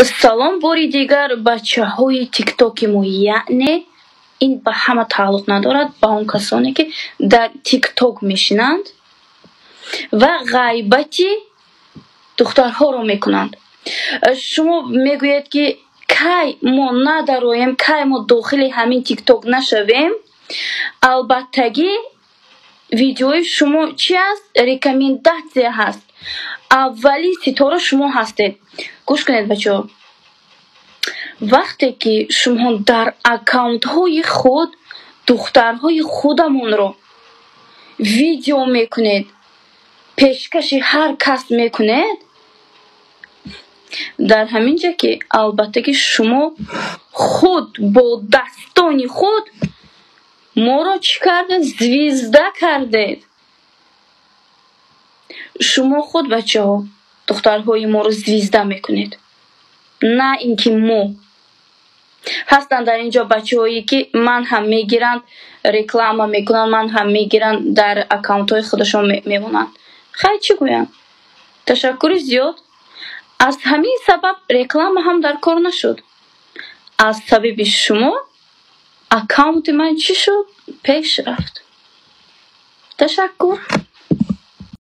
Салом бори дигар, бачаҳои Тиктоки мо. Яъне ин ба ҳама тааллуқ надорад, ба он касоне, ки дар Тикток мешинанд ва ғайбати духтарҳоро мекунанд. Шумо мегӯед, ки кай мо надароем, кай мо дохили ҳамин Тикток нашавем, албаттагӣ видеои шумо чи аст? Рекомендация ҳаст, аввалин ситора шумо ҳастед. Гӯш кунед, бачаҳо: вақте ки шумо дар аккаунтҳои худ духтарҳои худамонро видео мекунед, пешкаши ҳар кас мекунед, дар ҳамин ҷа ки албатта ки шумо худ бо дастони худ моро чӣ кардед? Звезда кардед. Шумо худ, бачаҳо, духтарҳои моро звезда мекунед, на ин ки мо. Ҳастанд дар ин ҷо бачаҳое, ки ман ҳам мегиранд, реклама мекунанд, ман ҳам мегиранд, дар аккаунтҳои худашон мемонанд. Хай, чӣ гӯям? Ташаккури зиёд. Аз ҳамин сабаб реклама ҳам дар кор нашуд. Аз сабаби шумо аккаунти ман чӣ шуд? Пеш рафт. Ташаккур.